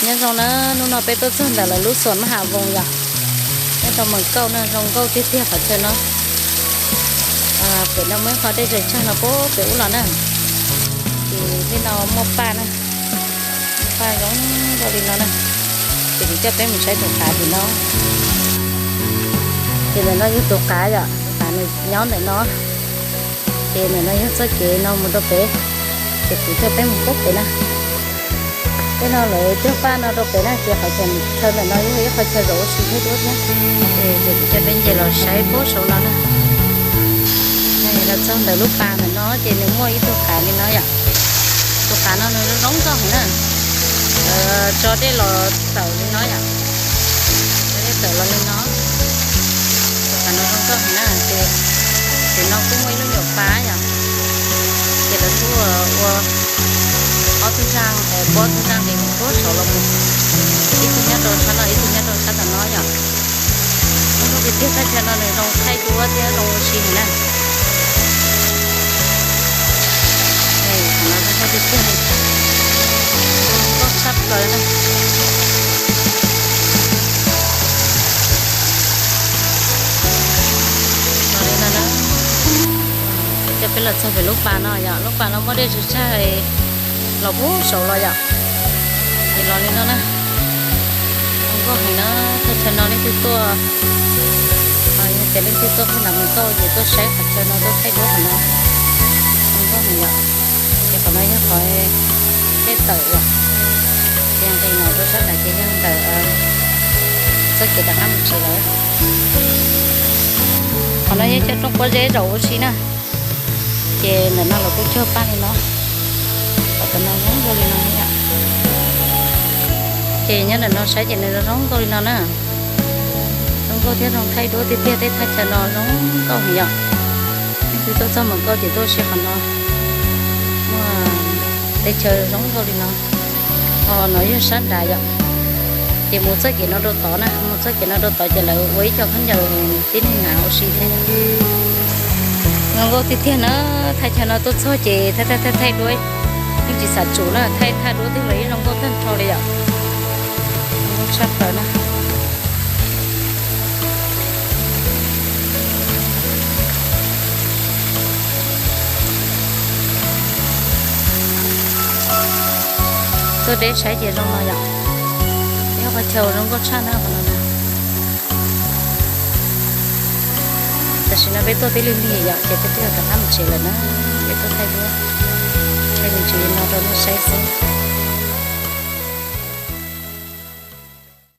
Nyob zoo na, hnub no peb tuaj txog ntawm lawv lub xuas maj hav voos yom. Nyob rau Moos Kauj na, zoo nkauj tiag tiag qhov chaw no. Pem no muaj ib qho dej zam tsag no puag pem ub los na. Ces tej no muaj paj na, muaj paj zoo nkauj li no na. Ces kuv coj peb mus saib tus qav tim no. Ces ntawm no yog tus qav yom, tus qav nws nyob ntawm no. Ces ntawm no yog txoj kev no mus rau pem, ces kuv coj peb mus puag pem na. Tej no lawv cog paj no rau pem na, ces qhov chaw, chaw ntawm no yog ib qho chaw zaum ua si thiab duab thiab. Ces kuv coj peb nce los saib puag saum no na. Los txog ntawm lub pas ntawm no ces nws muaj ib tug qav li no yom. Tus qav no nws zoo nkauj heev na. Tso dej los tawm li no yom. Tso dej tawm los li no. Tus qav no zoo nkauj heev na. Ces tim no kuj muaj ib lub nyuam pas yom. Ces lawv kuj ua ob tug zaj, pab tug zaj nqis puag saud los mus, ib tug nyob rau sab no, ib tug nyob rau sab tom no yom. Zoo nkauj tiag tiag, thaj chaw no nws zoo thaij duab thiab zoo ua si heev na. Qhov no zoo nkauj tiag tiag li, zoo nkauj tshaj plaws na. Los li no na, coj peb los txog pem lub pas no yom, lub pas no muaj dej zam tsag los puag saud los yom. Ces los li no na, zoo nkauj heev na. Thaj chaw no leej twg tuaj, yog tias leej twg tuaj pem nram Moos Kauj ces tuaj saib qhov chaw no, tuaj thaij duab qhov no, zoo nkauj heev yom. Ces qhov no yog qhov dej tawm yom, ces nqis no rau sab nrad ces yog ntawm txoj kev rov qab mus tsev lawm. Qhov no yog chaw rooj pob zeb zaum ua si na. Ces ntawm no los kuj cog paj li no, qhov ntawm no zoo nkauj li no yom. Ces nyob ntawm no saib ces nws zoo nkauj li no na. Zoo nkauj thiab zoo thaij duab tiag tiag, tej thaj chaw no zoo nkauj heev yom. Leej twg tuaj txog Moos Kauj ces tuaj ua si qhov no, muaj tej chaw zoo nkauj li no. Ho no yog sab nrad yom. Ces mus txoj kev no rau tod na, mus txoj kev no rau tod ces lawv ua ib co khaub ncaws tib neeg hnav ua si thiab. Zoo nkauj tiag tiag na, thaj chaw no tuaj txog ces thaij thaij thaij duab yeej tsis xav tsum na, thaij thaij duab twg los yeej zoo nkauj tag nrho li yom. Zoo nkauj tshaj plaws na. Tuaj deb saib ces zoo no yom. Yog qhov chaw zoo nkauj tshaj na qhov no na. Tam sim no peb tuaj tib lig lig yom, ces peb twb yuav rov qab mus tsev lawm na. Peb tuaj thaij duab, thaij me ntsis li no rau nej saib xwb.